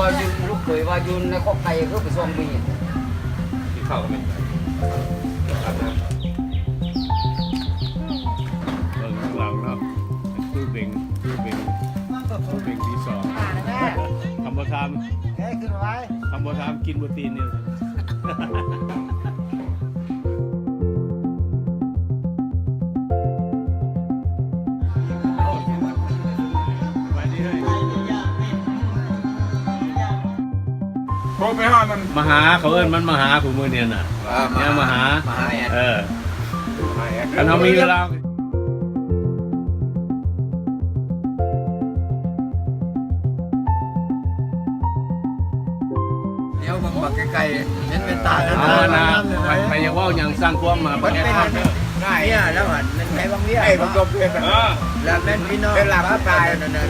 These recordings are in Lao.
ວ່າຢູ່ ລູກເຂີຍວ່າຢູ່ໃນຄອກໄກ່ຄືໄປຊ່ວງບີ ກິນເຂົ້າກັນໄໝ? ອາບນ້ຳ ເບິ່ງຂ້າງຫຼັງເນາະ ຕູ້ເບັງ ຕູ້ເບັງ ຕູ້ເບັງທີສອງ ຄຳບໍ່ຖາມ ເອີ ຂຶ້ນໄວ້ ຄຳບໍ່ຖາມກິນບໍ່ຕີນນີ້. ໂທໄປຫາມັນ ມາຫາ ເຂົາເອີ້ນມັນມາຫາ ຜູ້ມື້ນີ້ນະ ເອີ ມາຫາ ມາຫາ ມາຫາແອດ ເອີ ມາຫາແອດ ຄັນເຮົາມີເວລາ ດຽວເບິ່ງບັກໄກໆ ເຫັນເປັນຕາ ເອົານະ ໄປ ໄປຢາກເວົ້າຫຍັງສ້າງຄວາມມາ ບັກແອດ ເມຍແລ້ວຫັ້ນ ແມ່ນໄປວັງວຽງ ເອີ ບັກຕົບເພິ່ນ ເອີ ແລ້ວແມ່ນພີ່ນ້ອງ ເປັນລາບປາຍນັ້ນນະ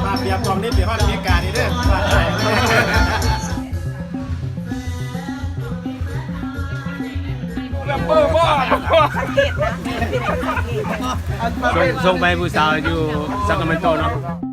ມາປຽບກອງນີ້ໄປຮອດອາເມລິການີ້ເດີ ສົ່ງ ສົ່ງໄປຜູ້ສາວຢູ່ຊາຄຣາເມນໂຕເນາະ.